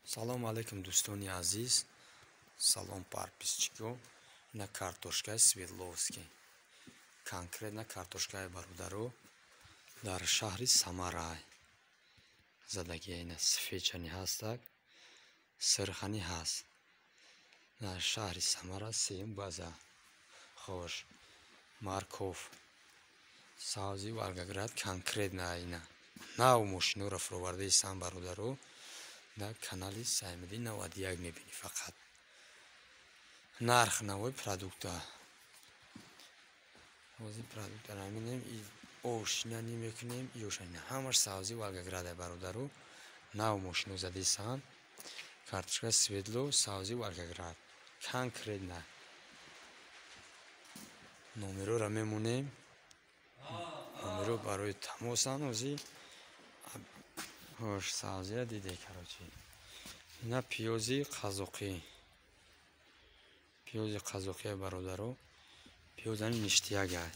Салом алейкум, дӯстони азиз. Салом, подписчико. Ина картошкаи Свердловский. Конкретно картошкаи, бародаро, дар шаҳри Самарай. Задагия ина сфечани ҳастак, сирхани ҳаст. Дар шаҳри Самара, сеюм база. Хош, морковь. Савзи Волгоград, конкретно ина. Нав мошиноро фуровардаистам, бародаро. Дар канали Саймиддин 91 мебинӣ фақат. Нарх навои продукта. Ҳозир продуктара мебинем, ошинани мекунем, ёшани. Ҳамаш савзи Волгограда, бародаро. Нав мошино задисанд. Картошка Свердлов, савзи Волгоград. Конкретно. Номерора мемонем. Номеро барои тамосан ҳозир. Хош, савзия диде, короче. Ина пиёзи қазоқӣ. Пиёзи қазоқия, бародаро. Пиёзани ништяк ай.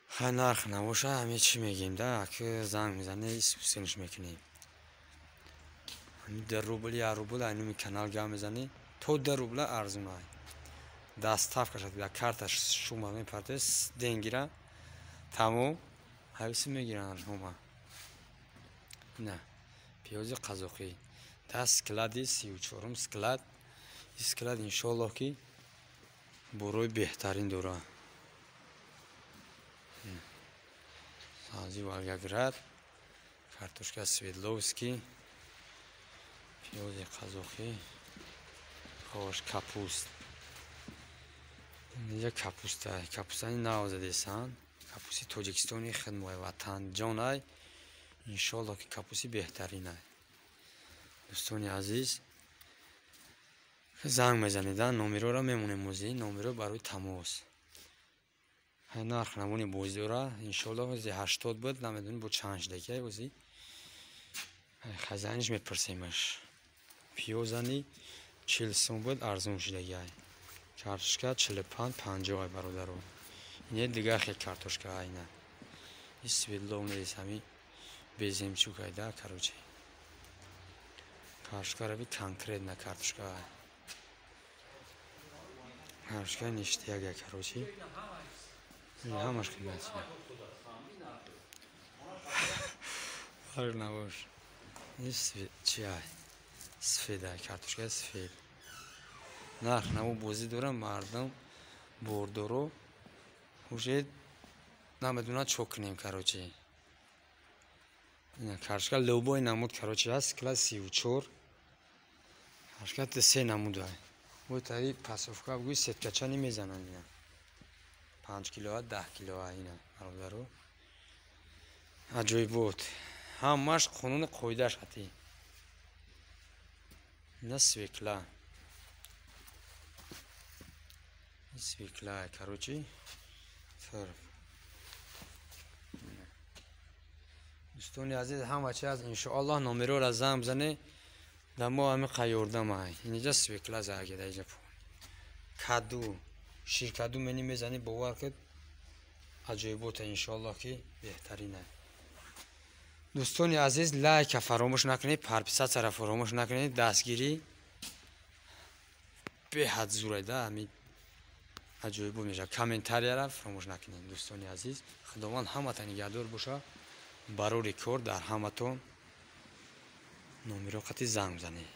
Хай, нарх набоша, ҳаме чӣ мегем да, аки занг мезане, исусенш мекунем. Ҳами 2 рубл, 1 рубл айнуми канал гап мезанӣ, то 2 рубла арзун ай. Доставка шад, як карта шума мепартес, денгира, тамом, ҳависи мегиранд шума. На, пиёзи қазоқӣ. Дар склади 34-ум склад, склад иншоаллоҳ ки борои беҳтарин дорад. Савзи Волгоград, картошка Свердловский, пиёзи қазоқӣ, хош, капуст. Инҷа капуста, капустани нав задесанд. Капусти Тоҷикистони хидмои ватан ҷон ай. Иншоаллоҳ ки капусти беҳтарин ай. Дӯстони азиз, занг мезанед, номерора мемонем ҳозир, номеро барои тамос. Нарх навони бозӣ дора, иншоаллоҳ ҳозир 80 буд, намедонем бо чанд шудагиай ҳозир. Хазаниш мепурсемаш. Пиёзани 40 сум буд, арзон шудагиай. Картошка 45, 50 ай, бародаро. Ине дигар хел картошка айна. И Свердлов нест, ҳами беземчук ай да, короче. Картошка раби, конкретно картошка ай. Картошка ништяк ай, короче. Ҳамаш қимат. Фарқ набош. Чи ай? Сфед ай, картошка сфед. Нарх наво бозӣ дора, мардум бордоро уже намедонад чо кунем, короче. Ина картошка любой намуд, короче, ҳаст, склад 34. Картошка се намуд ай. Бо тари пасовка гӯй сеткача намезананд ина. 5 килоа, 10 килоа ина, бародаро. Аҷоибот. Ҳамаш қонуни қоидааш қатъӣ. Ина свекла. Свекла, короче. Сарф. Дӯстони азиз, ҳама чи аз иншоаллоҳ номерора занг бизане, дар мо ҳами қайёрдам ай. Инҷа свекла загеда инҷа. Каду, ширкаду мени мезанӣ, бовар кун, аҷоибота, иншоаллоҳ ки беҳтарин ай. Дӯстони азиз, лайка фаромӯш накунед, подписатсияро фаромӯш накунед, дастгирӣ беҳад зурай да, ҳами аҷоибот мешавад. Комментарияро фаромӯш накунед, дӯстони азиз. Худованд ҳаматон нигаҳдор боша. Барори кор дар ҳаматон номеро қати занг бизанед.